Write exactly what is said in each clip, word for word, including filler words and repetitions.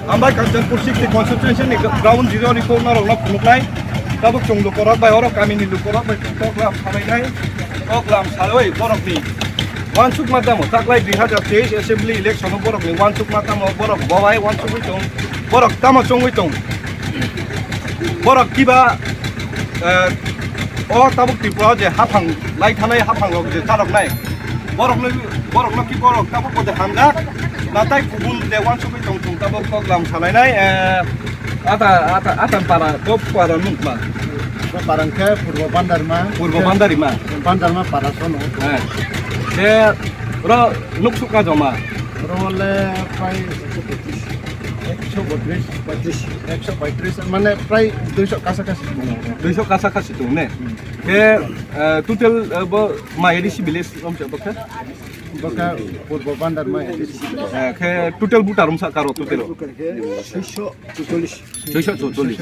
Ambai Kanchanpur sixty constituency ni ground zero report norok no phunuknai. Tabuk chwng lukorok bai oro kamini lukorok bai kok lam salainai. Kok lam saloi borokni wansukma tamo taklai dui hazar teis assembly election o borokni wansukma tamo borok bobai wansugwi tong. Borok tamo chongwi tong. Borok kiba, eh, o tabuk Tripura je haphang lai thanai haphang rok je charoknai. Borokno, borokno ki borok tabuk bo de hamjak. Natai kubun de wansugwi tong tong tabuk kok lam salainai, eh, ata, ata, ata para, bo para nukma. Bo para hwnkhe Purbo Bandarima. Purbo Bandarima. Bandarima para sono. Eh. Je ro nuksukma joma. Ro le prai ekso botris, pachis, ekso paitris, mane prai duiso kasa kasi tongo. Duiso kasa kasi tong ne? Hmm. Khe, eh, total, eh, bo Mayadisi village romsa bo khe? Bo khe Purbo Bandar Mayadisi village. Eh, khe total buta romsa karo total? Khe soiso chuchollis. Soiso chuchollis.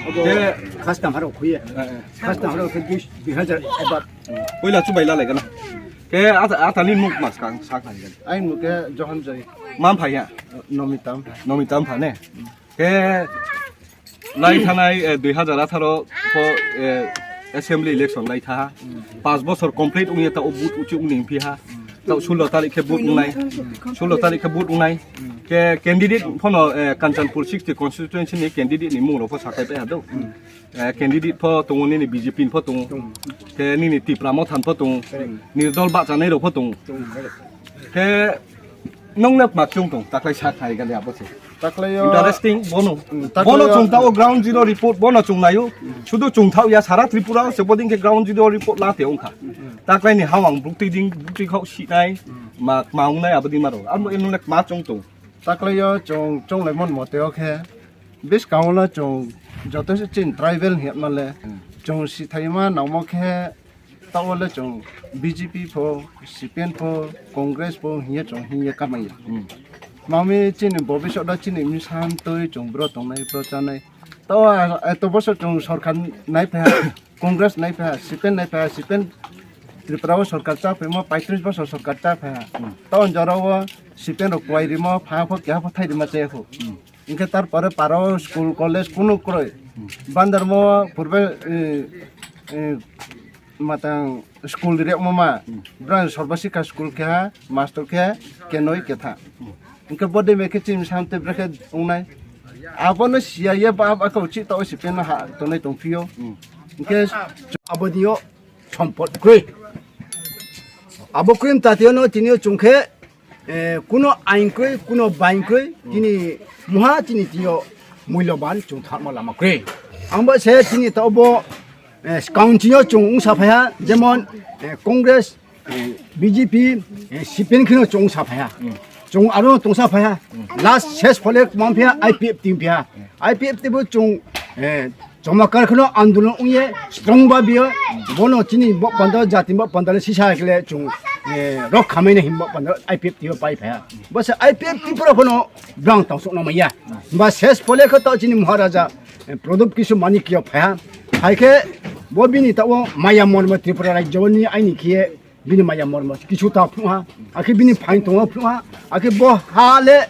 Abo khe custom haro khuye. Eh, eh. Custom haro khe dui, dui hazar ebar. Poila chubai la laigana. Khe ata, atani muk mas kang sak laigana. Aini muk khe Johon Joy. Mam phaiya? Nomitam. Nomitam phane? Khe lai thanai, eh, dui hazar atharo pho, eh, assembly election lai tha. Pas bosor complete wngya ta o vote uchi wngni phiha. Ta sullo tarik khe vote wngnai. Sullo tarik khe vote wngnai. Khe candidate phono, eh, Kanchanpur sixty constituency ni candidate ni mung rok pho sakai pai hado. Eh, candidate pho tongo nini B J P ni pho tongo. Tongo. Khe nini Tipra Motha ni pho tongo. Tongo. Nini dol bachanai rok pho tongo. Tongo. Khe Nwng le mak chwng tong, taklai sak hai gani abo se. Taklai o interesting, bono. Mm, taklai bono o chwng tao ground zero report, bono chwng nayo. Mm. Sudu chwng thao ya sara Tripura o se bodin khe ground zero report la te ongkha. Mm. Taklai ni hawang bukti ding, bukti khao sinai, mm, ma, ma wngnai abo di maro. Amo eno le ma chwng tong. Taklai o chwng, chwng lai mon mote o khe. Bwskang o le chwng joto se chin tribal hwnma le. Mm. Chwng sithaima nangma khe Tao le chwng B J P pho, C P M pho, Congress pho hiya chwng hiya kamaya. Hmm. Mami chini bobisok da chini misan twi chwng bro tongnai, bro chanai. Tao a, a, to boso chwng sorkar nai pha, Congress nai pha, C P M nai pha, C P M Tripura o sorkar cha phaima paitris boso sorkar cha pha. Hmm. Tao jora o C P M rok kwai rimo pha pho keha pho thai rima chaya pho. Hmm. Hingke tarpore paro school, college kunu kroi. Hmm. Bandarmo purbe, eh, eh, matang school riyakma ma. Hmm. Brang Sarva Shiksha school keha, master khe, kenoi ketha. Hmm. Hingke bode me khe chini sante brekhe ongnai. Abono siya ye ba, ba kau chi tao si peno ha, tonai tongphio. Hmm. Hingke abodiyo sompot kroi. Abo kroi mtatiyano tiniyo chungkhe, eh, kuno ain kroi, kuno bain kroi, tini muha tini tiniyo mulyoban chung tharma lama kroi. Angba se tini tobo, eh, skang tiniyo chung ungsa phaiha, jemon, eh, Congress, eh, B J P, eh, C P M kheno chung ungsa phaiha. Chung aro tongsa phaiha. Last ses phole mang phaiha I P F T phaiha. I P F T bo chung, eh, Chomakar kheno andolon ungye strong ba biyo. Bono chini bo panda jati bo panda le sisa kle chung, eh, rok khamai na himbo panda I P F T o pai phaya. Bose I P F T pura bono brang tong sokno maya. Ba ses pole kho to chini Maharaja, eh, Pradip Kishore Manikya phaya. Hai khe bo bini ta o maya mormo Tripura rajyo ni aini khiye Bini maya mormo kisu ta phnuha, akhe bini phain tongo phnuha, akhe bo ha le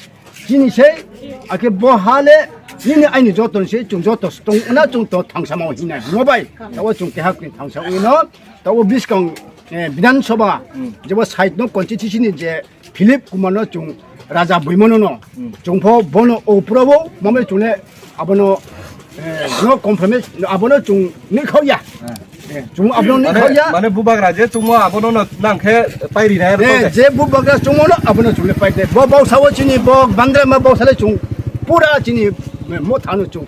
chini se, akhe bo ha le nini aini joto se, chung joto tong na chung to thangsa ma hinai. Mo bai, tawo chung keha kni thangsa wi no, tawo biskang, eh, Bidhan Sabha, jebo side no constitution ni je Philip Kumar no chung Raja Boimano no, chung pho bono o pura bo, mame chung le abono, eh, no compromise, abono chung ni khao ya. Eh, chung abono ni khao ya. Mane bubagra je chungmo abono no nang khe pairi na eh, je bubagra chungmo no abono chung le pai de. Bo bausa o chini bo bandra ma bausa le chung pura chini mo thano chung.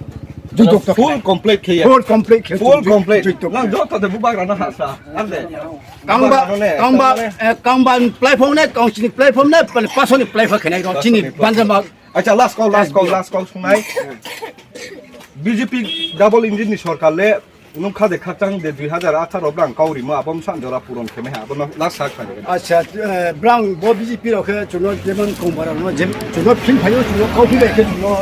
Jui dok tok. Full complete khe ya. Full complete khe. Full complete. Jui dok. Nang joto de bubagra no hasa. Ande. Kangba, kangba, eh, kangba platform ne, kang chini platform ne, pale pasoni platform khenai rong chini banjama. Acha, last call, last call, last call sunai. B J P double engine ni sorkar le nung kha de khakchang de dui hazar atharo brang kauri ma abom san jora puron kheme ha, abono last sak kha de. Acha, eh, brang bo B J P rok khe chuno jemon kongbar no jem chuno phin phayo chuno kau phi bai khe chuno,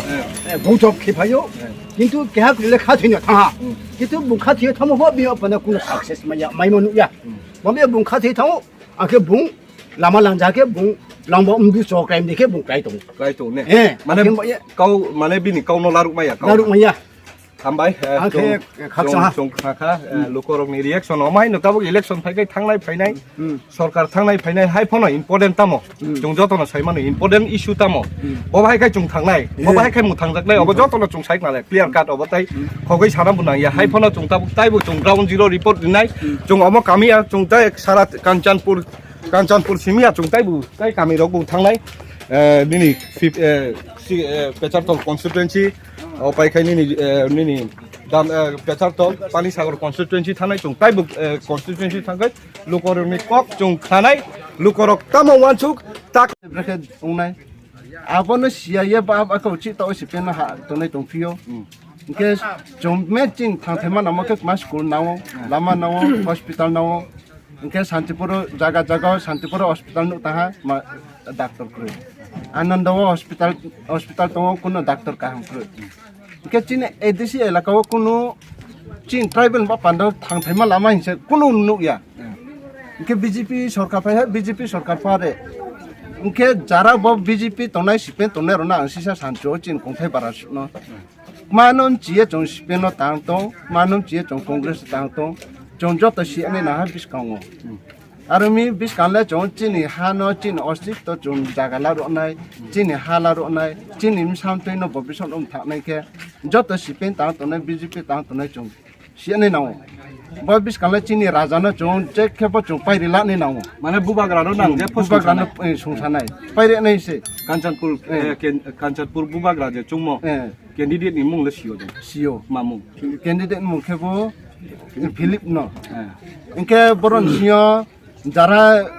eh, bongchok khe phayo. Kintu keha kule kha thino tha. Kintu bung kha thiyo thamo bo bi opana kuno success maya, mai manu ya. Bo bi bung kha thiyo thamo, akhe bung lama langja khe bung Langbo wngdi chokrai wngdi khe bung klai tongo. Klai tongo ne? Eh, mane khe bo ye- kau, mane bini kau no laruk maya, kau. Laruk maya. Hambai, eh, Ang khe chwng, khaksa chwng, ha. Chwng khakha, eh, Hmm. Lukorokni reaction o mai no tabuk election phai khai thangnai phainai, Hmm. Sorkar thangnai phainai hai phano important tamo. Hmm. Chwng jotono sai mano important issue tamo. Hmm. Bo bahai khai chwng thangnai, bo Hmm. bahai khai mwthangjaknai, obo Hmm. jotono chwng sai khnalai, clear cut obo tai Hmm. khogwi sana bo nangya. Hai Hmm. phano chwng tabuk taibo chwng ground zero report rinai. Hmm. Chwng omo kami ya chwng tai sara Kanchanpur, Kanchanpur simi ya chwng taibo tai kami rok bo thangnai. Eh, nini fif-, eh, si, eh, Pecharthal constituency, o pai khai nini, eh, nini dam, eh, Pecharthal, Panisagar constituency thanai chwng taibo, eh, constituency thangkhai lukorokni kok chwng khanai, lukorok tamo uansuk tak. Brekhe wngnai. Abono siya ye ba, ba kau chih tao si peno ha tongnai tongphio. Hmm. Hwnkhe chwng me chini thangthaima namo khe ma school nao, lama nao, hospital nao. Hwnkhe Santipuro jaga jaga o Santipuro hospital nuk taha ma doctor kwrwi. Ananda o hospital, hospital tongo kuno doctor kaham kwrwi. Hwnkhe chini A D C elaka o kuno chini tribal ba panda thangthaima lama hinse kuno nukya. Hwnkhe B J P sorkar phai ha, B J P sorkar phare. Hwnkhe jara bo B J P tongnai sipeng tongnai rwna ang sisa sancho chini kongthai bara sukno. Mano chiye chwng sipeng no tang tong, mano chiye chwng Congress tang tong, chwng joto si ani naha biskango. Aro mi biskanle chwng chini hano, chini ostitto chwng jaga la rwnai, chini ha la rwnai, chini bwsam twi no bo bison um thaknai khe joto sipeng tang tongnai, B J P tang tongnai chwng siyanai nango. Bo biskanle chini raja no chwng je khe bo chwng pairi lanai nango. Mane bubagra no nang je pho bubagra no, sungsanai. Eh, sungsanai. Pairi nai se. Kanchanpur, Eh. eh, Ken-, Kanchanpur bubagra je chwngmo Eh. candidate ni mung le sio je. Sio. Ma mung. Candidate ni mung khe bo Philip no. Eh. Hwnkhe boron sio jara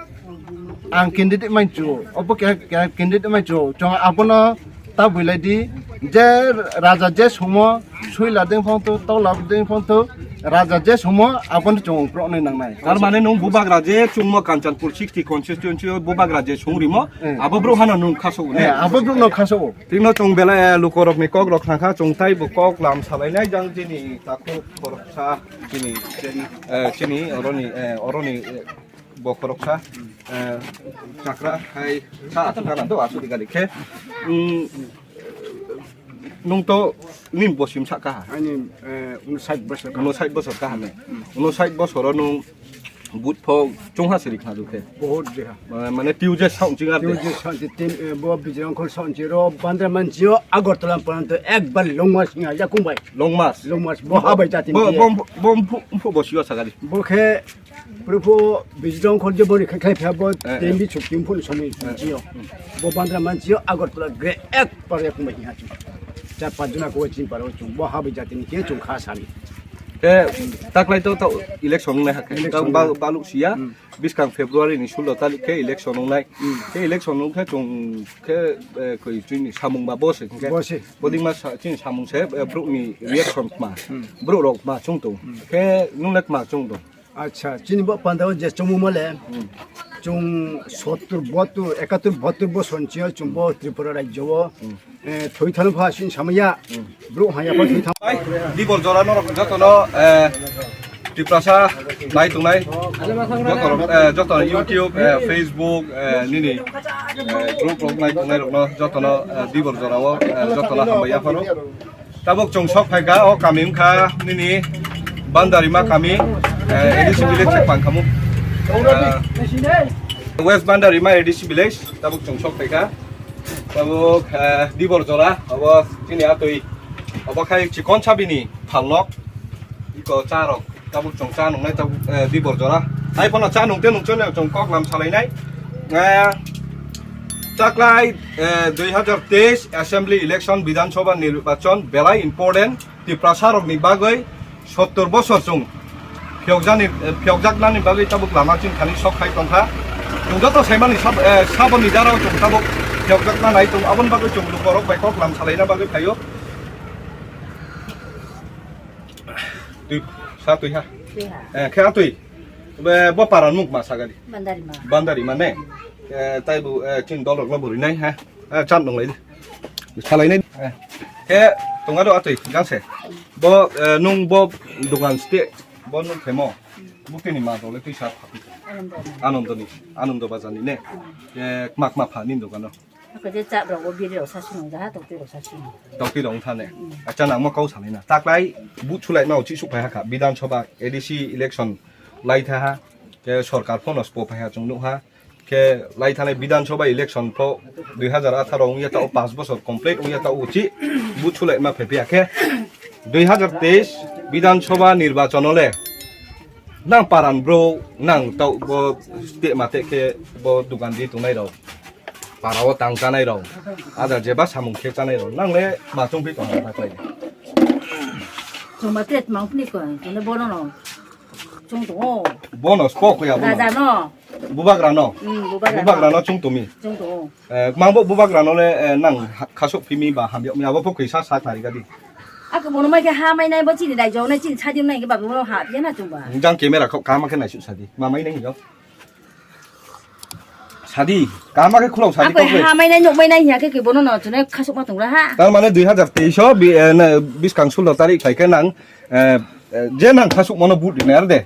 ang candidate manchu, obo keha, keha candidate manchu, chwng abono ta builai di, je raja je sumo, suila ding phang tu, tola ding phang tu, raja je sumo, abono chwng uprok nai nangnai. Tar mane nwng bubagra je chwngmo Kanchanpur sixty constituency o bubagra je sung rimo, Eh. abo bro hano nwng khaso ne? Eh, abo bro no khaso. Tino chwng belai, eh, lukorokni kok rok thangkha, chwng taibo kok lam salainai jang chini takhuk khoroksa chini, eh, chini oroni, eh, oroni, eh, Bo khoroksa, eh, chakra hai sa aswk gana do aswk gari khe, mm, nwng to nini bosim sa kaha? Ani, eh, uno sait bosor kaha. Uno sait bosor kaha ne? Uno sait bosor o nwng but pho chungha siri khna dukhe. Bahut biha. Ma-, mane Tuesday saung ching ar de. Tuesday saung ching tin, eh, bo Bijrang khol saung ching ro bandra manchio Agartala poranto ekbar long march singa yakung bai. Long march. Long march bo ha bai jati bo, ni. Bo, bo, bo, bo, bo, bo siwa sagari. Bo khe Purupho bijrong khorje bori khe khlai pha bo Eh, eh. Tembi chukti phun somoi Eh. Manchio. Bo bandra manchio Agartala gre ek par ek mai ha chu. Char panch jona ko chin paro chu bo ha bai jati ni ke chu kha sani. Ke taklai to, to election nai ha khe. Election Ta ba-, nai. Baluk siya. Hmm. Biskang February ni sullo tarik khe election nai. Hmm. Ke election nung khe chung khe, eh, koi chini samung ba bo se khe. Bo se. Boding ma sa-, chini samung se, eh, brouh ni reaction ma. Hmm. Brouh rok ma chung tong. Hmm. Khe nung le ma chung tong. Acha, chini bo pandao je chongmung male, Hmm. Chung sottur, bahattur, ekattur, bahattur bosor ni sio chung bo Tripura rajyo o, Hmm. Eh, thoi thang pha sin samaya, Hmm. Brouh haya pha thoi thang. Hai, dibor jora norok jotono, eh, Tiprasa nai tongnai, jotono, eh, jotono YouTube, eh, Facebook, eh, nini, eh, group rok nai tongnai rokno jotono, eh, dibor jora o, eh, jotono hambai yapharo. Tabuk chwng sok phaikha, o kami wngkha nini Bandarima kami, eh, A D C village se pangkhamu. Eh, West Bandarima A D C village, tabuk chwng sok phaikha. Tabuk, eh, dibor jora, abo chini atwi, abo khai chikon sabini phalnok, iko charok. Tabuk chwng cha nungnai tabuk, eh, dibor jora. Hai phano cha nungte nungchonai chwng kok lam salainai. Eh, taklai, eh, dui hazar teis assembly election, Bidhan Sabha nirbachon belai important. Tiprasa rokni bagwi sottor bosor chwng phiyokjani, eh, phiyokjaknani bagwi tabuk lama chini thani sok khai tongkha. Chwng joto saimani sab-, eh, saboni jara o chwng tabuk phiyokjakna nai tongo. Aboni bagwi chwng lukorok bai kok lam salaina bagwi phaio. Twi, sa twi ha. Twi ha. Eh, khe atwi. Be, bo para nuk ma sagari. Bandarima. Bandarima ne. Eh, tai bu, eh, chini dol rok no buri nai ha. Eh, chan dong lai. Salai nai. Eh. Khe tonga do atwi, gang se. Bo, eh, nung bo dukan ste. Bo nuk khemo. Butini ma dole twi sa pha. Anandoni, Anando Bazar ni ne. Ke mak ma pha ni dogano. Ako je chap rok o biri rok sa sinong jaha, tokti rok sa sinong. Tokti rok thane. Acha nang mo kau sanai na. Taklai but chulai ma uchi suk phai ha kha. Bidhan Sabha A D C election lai tha ha. Ke sorkar phono spo phai ha chung nuk ha. Khe lai thanai Bidhan Sabha election pho dui hajar atharo wngya ta o, panch bochor complete wngya ta o uchi but chulai ma phai phiya khe dui hajar teis Bidhan Sabha nirbachon le nang paran bro nang tau bo te ma te khe bo dukan di tongnai rok para o tang chanai rok ada jeba samung khe chanai rok nang le ma chung phi tong ha khlai. Chuma tet mang phni ko, chuna bono no. Chung tongo. Bono spo khoya bono. Raja no. Bubagra no. Hmm, bubagra no. Bubagra no chung tumi. Chung tongo. Eh, mangbo bubagra no le, eh, nang ha-, khasuk phimi ba hamyok mi abo pho kisa sa tari gadi. Ako bono mai ke ha mai nai bo chini dai jong nai chini sadim nai ke ba bono ha ya na chung ba. Jang camera khok kama khe nai su sadi. Ma mai nai yo. Sadi, kama khe khulok sadi. Ako kok le. Ha mai nai nuk mai nai ya ke ke bono no chune khasuk ma tung ra ha. Tar mane dui hajar teis o bi, eh, na, biskang sulo tarik khai khe nang, eh, eh, je nang khasuk mono but rinai ar de.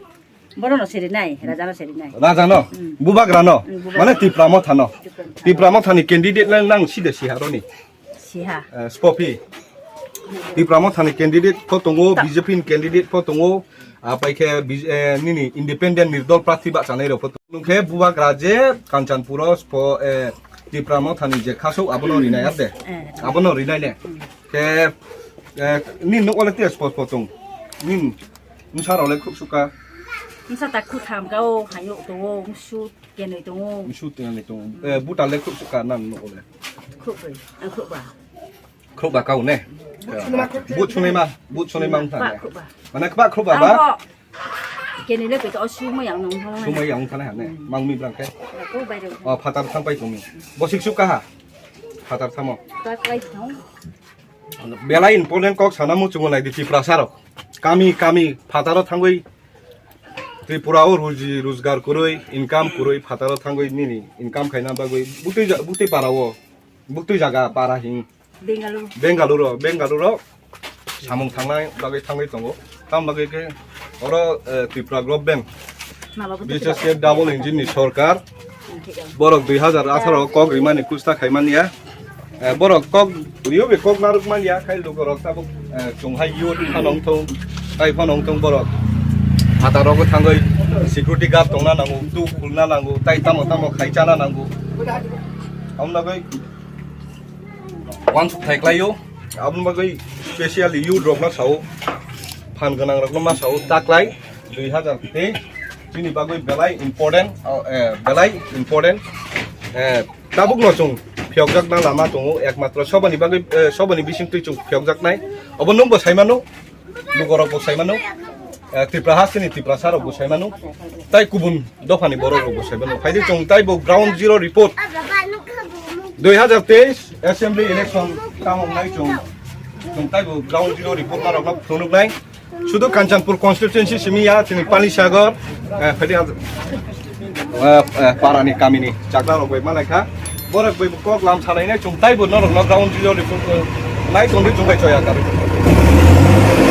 Bono no seri nai, raja no seri nai. Raja no, hmm. Bubagra no, hmm, bubagra. Mane Tipra Motha no. Tipra Motha. Tipra Motha ni candidate nang, nang sida si haroni. Siha. Eh, Spopi. Tipra Motha ni candidate pho tongo, ta- B J P ni candidate pho tongo. Apai khe B J, eh, nini independent nirdol prarthi ba chanai rok pho tongo. Nung khe bubagra je Kanchanpur o spo, eh, Tipra Motha ni je khasuk abono rinai ar de. Eh. Abono rinai ne. Hmm. Khe, eh, ni nuk wale te spo spo tong. Nin, nsa rok le khuk suka. Nsa ta khuk tham ka o, hayuk tongo, musu. Kenwi tongo. Musu tengani tongo. Eh, buta le khuk suka nang no le. Khuk bai. Ang khuk ba. Khuk ba kau ne. But sunai ma, but sunai ma wngkha ne. Khuk ba. Mane khba khuk ba ba. Ang kho. Kenwi le pito sumai yang nong thang. Sumai yang thang ne. Hmm. Mang mi blang khe. Khuk bai rok. Oh, phatar thang pai tong mi. Bosik suka ha. Phatar thamo. Khuk bai thang. Belai important kok sana muchungo nai di Tiprasa rok. Kami, kami, phataro thangwi Tripura o ruji rojgar kwrwi, income kwrwi, phataro thangwi nini income khaina bagwi butwi ja-, butwi para o, butwi jaga para hing. Bengaluru. Bengaluru, Bengaluru samung thangnai bagwi thangwi tongo. Tam bagwi khe oro, eh, Tripura Government, B S S K double engine ni sorkar, borok dui hajar atharo kok rimani kusta khaimani ya. Eh, borok kok rio be kok naruk mani ya, khai lugo rok tabuk, eh, chung hai yo phano wngthong, tai phano wngthong borok. Phataro thangwi security guard tongna nango, tu khulna nango, tai tamo tamo khai chana nango. Amna bai Wansuk thai klaio, aboni bagwi specially youth rokno sao, phan gwnang rokno ma sao, taklai dui hajar tei chini bagwi belai important, eh, belai important, eh, tabukno chwng phiyokjakna lama tongo, ekmatro sobani bagwi, eh, sobani bisingtwi chwng phiyokjaknai, obo nwngbo saimano. Lugo rok bo sai mano, eh, Tripura hasteni Tiprasa rok bo sai mano, tai kubun dopha ni borok rok bo sai mano. Phaidi chwng tai bo ground zero report, dui hajar teis assembly election tamo wngnai chwng, chwng tai bo ground zero report ma rok no phunuk nai. Sudu Kanchanpur constituency simi ya chini Panisagar, eh, phaidi ha-, eh, eh, para ni kami ni chakra rok bai ma lai kha. Borok bai bo kok lam salai nai chwng tai bo norok no ground zero report, eh, nai tongdi chwng bai choya kar.